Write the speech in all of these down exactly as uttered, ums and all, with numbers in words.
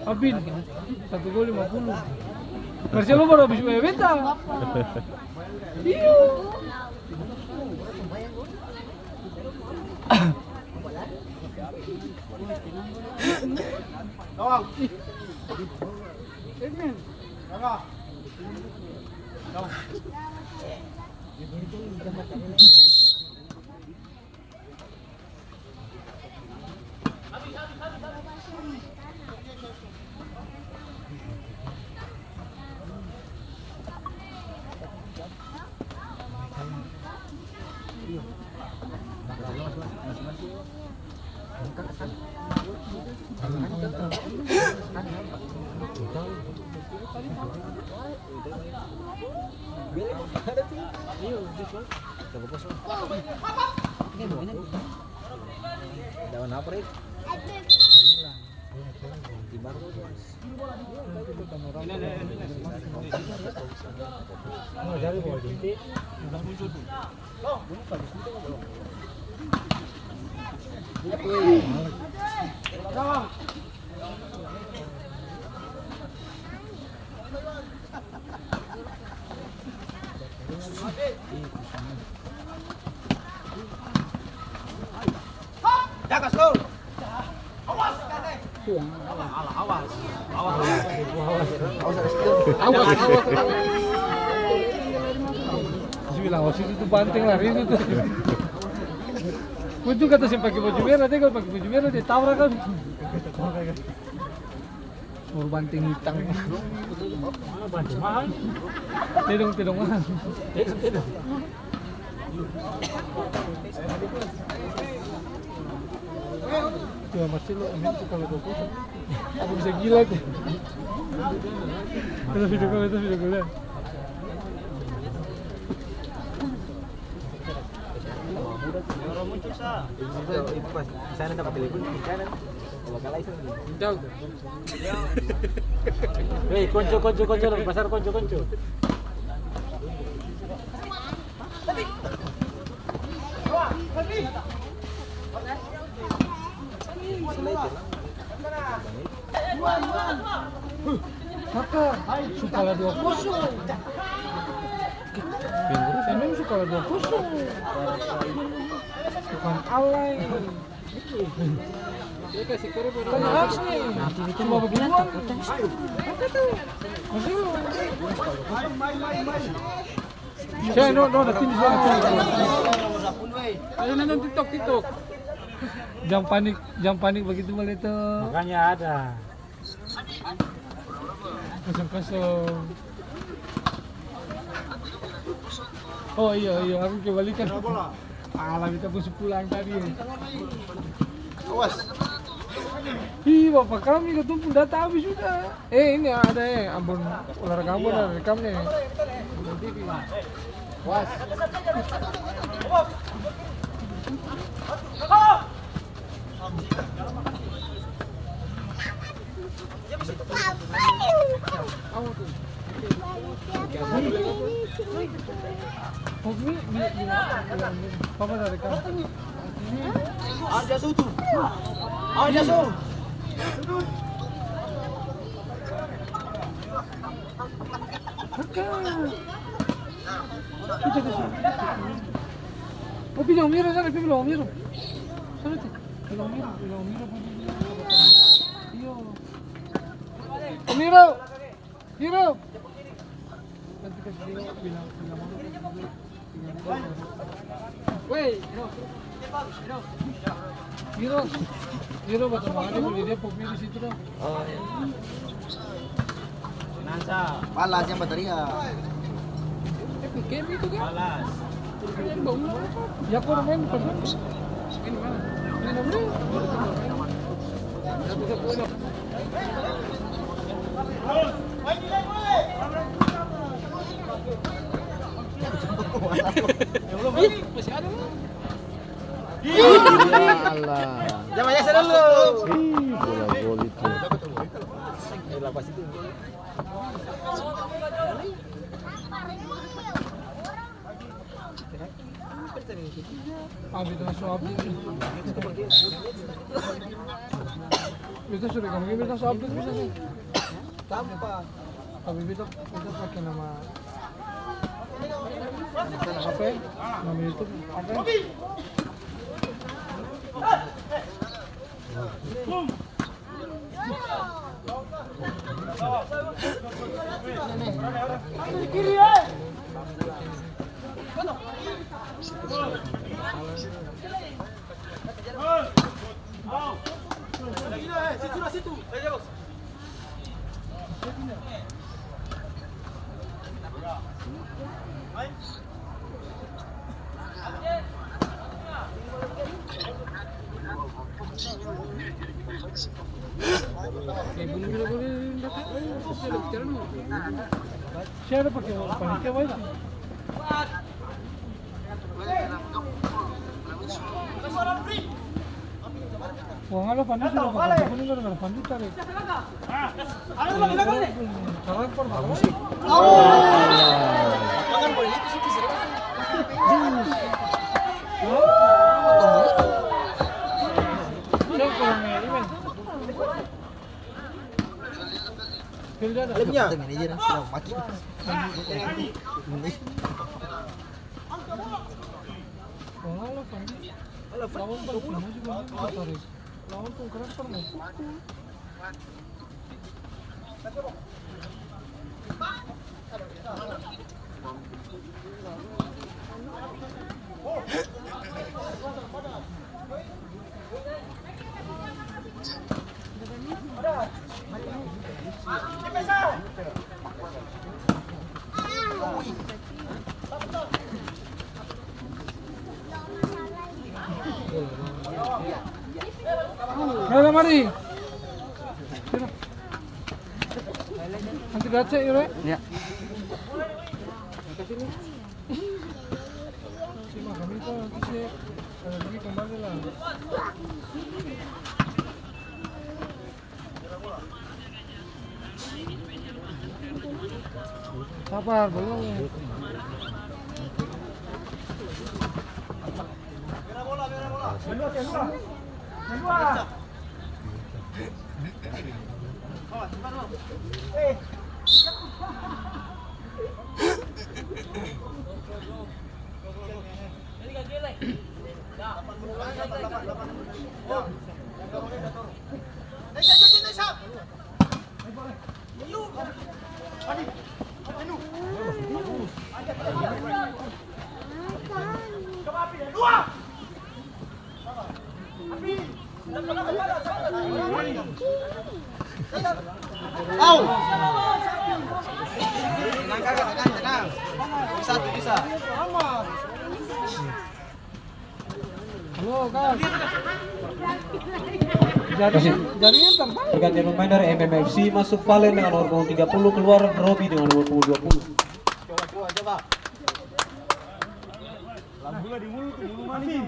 Abin, satu gol lima puluh. Marcelo baru habis W W ta. Iya. Daun apa, Rik? Jaga, Sul. Awas, awas, awas. Awas, awas. Bilang, "Oh, situ tuh banteng lari itu tuh." Untung kata seng pake baju merah, dia kalo pake baju merah, dia tabrak kan. Baru banteng hitam. Mana banteng mahal? Tedong, tedong mahal. Tedong, tedong. Tuh, Marcelo, Amin tuh kalau dua kosong. Aku bisa gila tuh. Itu video call, itu video call, ya. Orang muncul, sa. Itu pas di sana dapat telepon, di sana. Kalau kalah itu. Jauh. Hei, konco, konco, konco, dari pasar konco, konco. Kaka, su kalah dua kosong. Memang su kalah dua kosong. Bukan alay. Kan harus nih. Cuma begituan. Saya no, no, ada tim di sana. Ayo nonton TikTok, TikTok. Jang panik, jang panik begitu boleh tuh. Makanya ada. Kosong-kosong. Oh iya, iya, aku kembalikan. Alah, beta pung su pulang tadi. Awas. Ih, bapa kami katong pung data abis sudah. Eh, ini ada, eh, Ambon, olahraga Ambon ada rekam nih. Awas. Arja Sutu. Arja Su. Oh, bilang Miro sana, pi bilang Miro. Sana tuh. Bilang Miro, bilang Miro. Iyo. Miro. Miro. Nanti kasih dia bilang, bilang Miro. Weh, Miro. Miro. Miro, batang mana dia beli dia pop Miro situ dong. Oh, iya. Balas yang bateria. Balas. Ya, kau main, main mana? Main apa? Ih, masih ada, Bang. Ya Allah. Jangan biasa dulu. Ih, bola gol itu. Abis itu su abis. Beta su rekam lagi, beta su update bisa sih. Tampa. Tapi beta, beta pake nama, apa ya? Nama YouTube apa ya? Wah, ngalo Fandi sudah bakal kuning gara-gara Fandi tarik. Lawannya. Lawan pun keras pernah pukul. Mari, mari. Nanti baca, ya, Re? Ya. Sabar, balong. Au! Tenang, Kaka, tenang, tenang. Bisa tu, bisa. Halo, Kak. Jaringan, jaringan tertarik. Pergantian pemain dari M M F C masuk Valen dengan nomor punggung tiga puluh, keluar Robi dengan nomor punggung dua puluh. Coba, coba, coba. Lagu di mulut, mulut manis.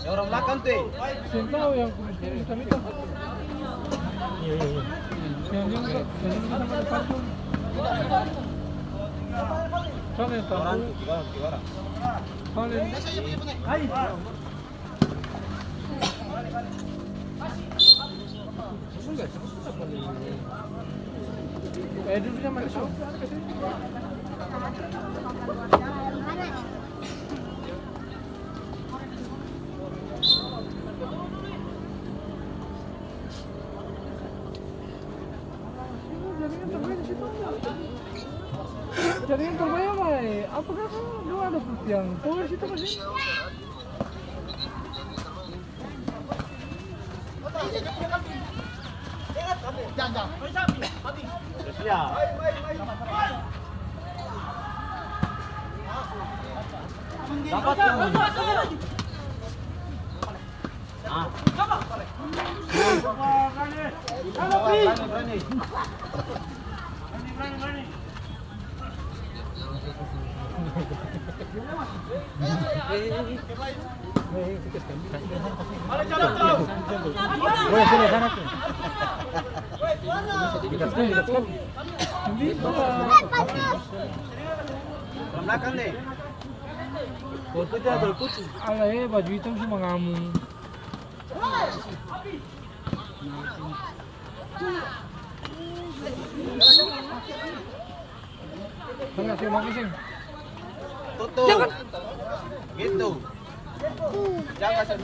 Orang belakang tuh. Seng tau yang kurus-kurus hitam-hitam. Iya, iya, iya. Yang dia, yang dia sama di patung. Sana yang tahu. Orang tuh, tiga orang, tiga orang. Paling. Hai. Eh, duduknya mana, Su? Jaringan terbayar, mai. Apa kah? Dua ada putih yang. Tuh, situ masih. Dapat yang ini. Ah. Berani, berani. Belakang deh. Ala, eh, baju hitam su mangamung. Tutup. Gitu. Jang kasih.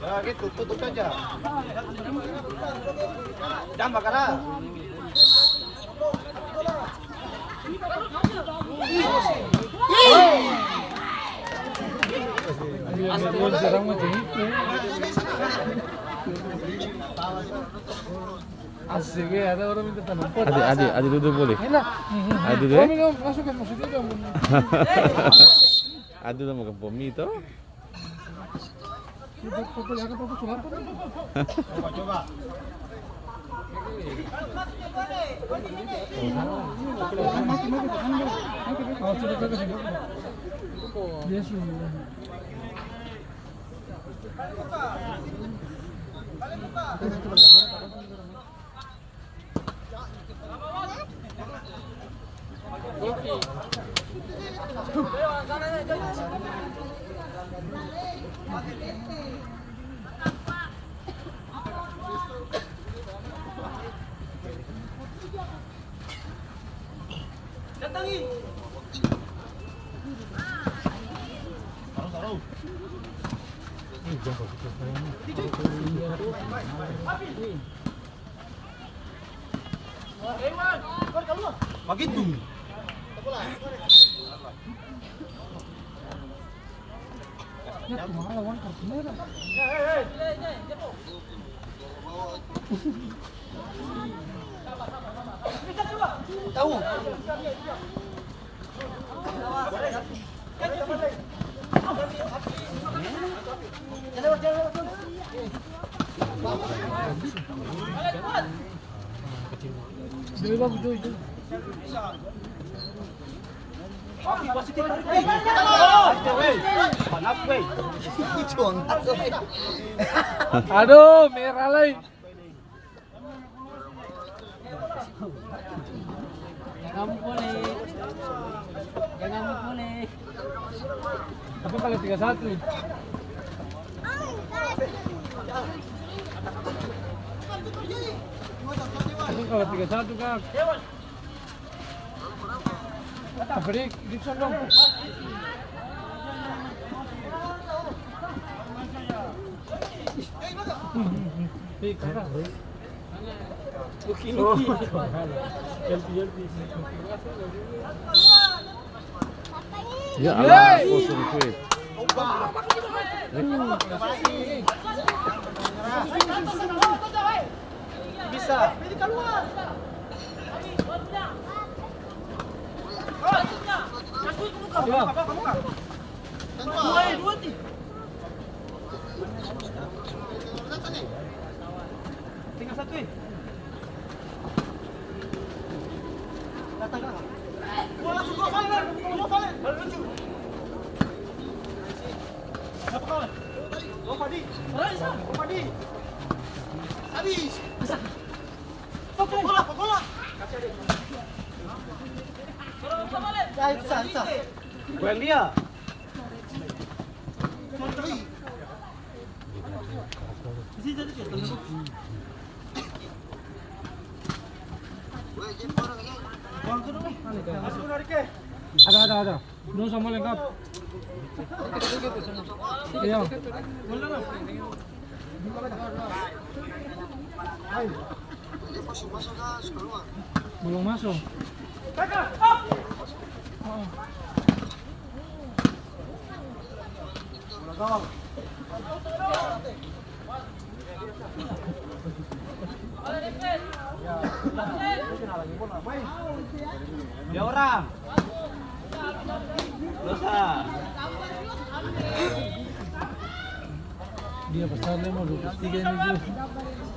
Ya, gitu, tutup saja. Jang bakar. Asik, ada orang minta tanam pot. Adi, Adi, Adi dudu boleh? Enak. Adi dudu, eh? Kami dong masuk ke maksudnya dong. Adi dudu makan pomi to? Coba, coba. Dia suruh. Bagitu. Tau. Aduh, merah lai. Jangan mukul, eh. Jangan mukul, eh. Tapi kalau tiga satu. Tapi kalau tiga satu, Kak. Apa, Dik? Dik, son dong. Dik, kakak. Oke, oke. Ganti, ganti. Ya Allah, kosong kue. Bisa. Tinggal satu, eh. Datang, Kak. Gua langsung, gua Valen, gua Valen. Lalu lucu. Siapa kawan? Gua Fadi. Gua Fadi. Habis. Bola, bola. Saya, saya, saya. Gua yang dia. Ada, ada, ada. Dong samua lengkap. Iya. Balong maso. Dia orang. Dia besar, dia mau dua puluh tiga ini, Ju.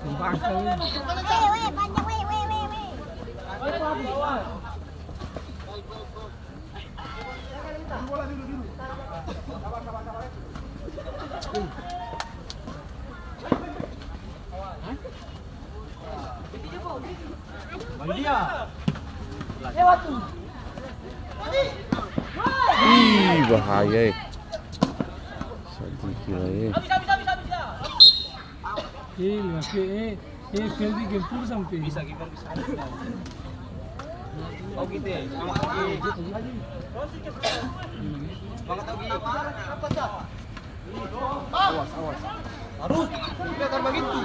Gampang sekali. Weh, weh, panjang, weh, weh, weh, weh. Ih, bahaya, eh. Sadiki lai, eh. Eh, lima P, eh. Eh, Feldi gempur sampe. Bisa, Gibar, bisa. Oke, teh. Semangat, Ogi. Semangat, Ogi. Awas, awas. Harus. Kelihatan begitu.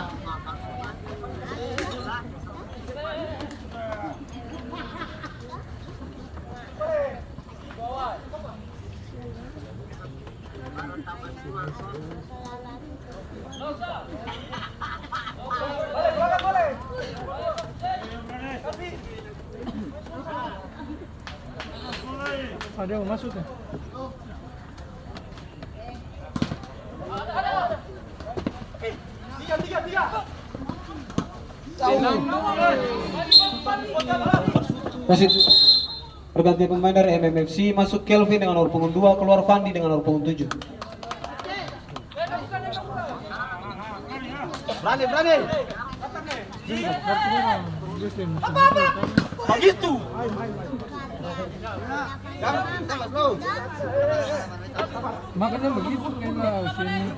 Ada yang masuk ya? Wasit, pergantian pemain dari M M F C, masuk Kelvin dengan nomor punggung dua, keluar Fandi dengan nomor punggung tujuh. Berani, berani. Apa, apa? Begitu. Jangan, tembak, bro. Makanya begitu, kena sini.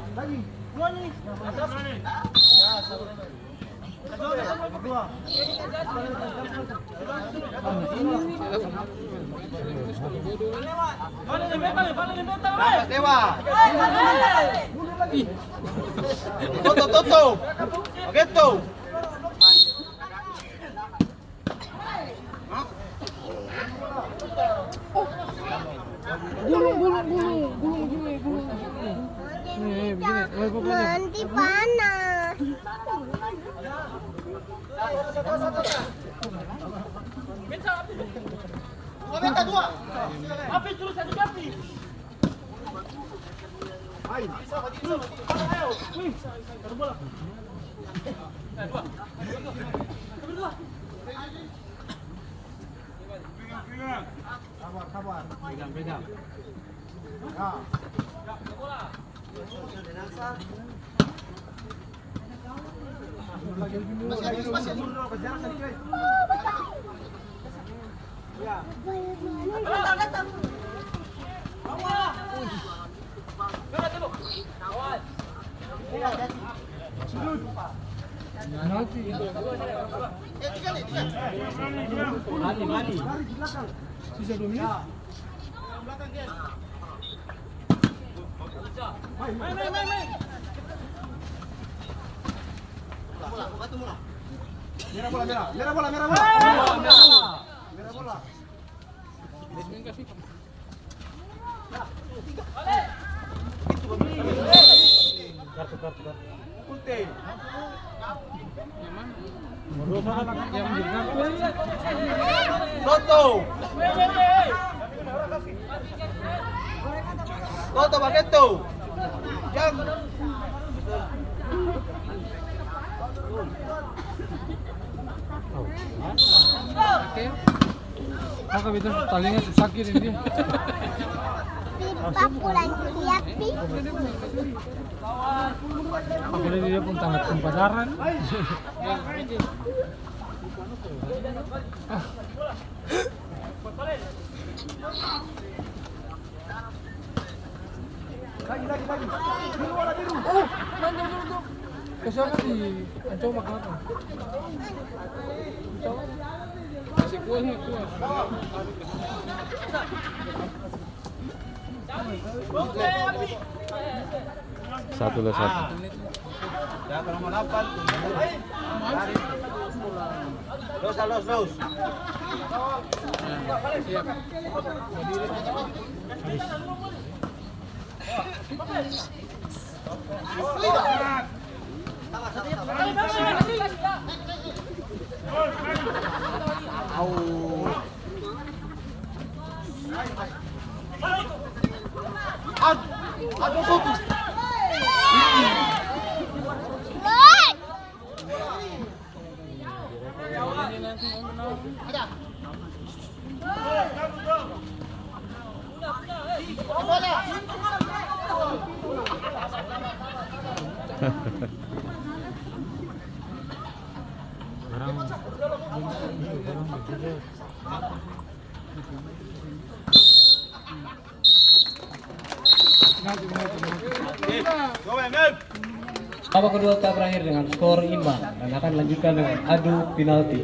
Dewa. Toto, Toto. Begitu. Gulung, gulung, gulung, gulung, gulung, gulung. Nih, begini. Eh, pokoknya. Nanti panas. Sabar, sabar. Pegang, pegang. Ya. Masih ada, masih ada. Sisa dua menit. Merah bola, merah. Merah bola, merah bola. Merah bola. Kartu, kartu, kartu. Toto. Toto, Bageto. Jang. Oke. Maka beta su talinga su saki deng dia. Pipa pulang siap, pi. Apalagi dia pung tangan pung padaran. Lagi, lagi, lagi. Biru, bola biru. Oh, mantap, mantap. Ke sana di Ancomak apa? Masih kuat, masih kuat. Satu le satu. Los, los, los. Au. Babak kedua telah berakhir dengan skor imbang dan akan dilanjutkan dengan adu penalti.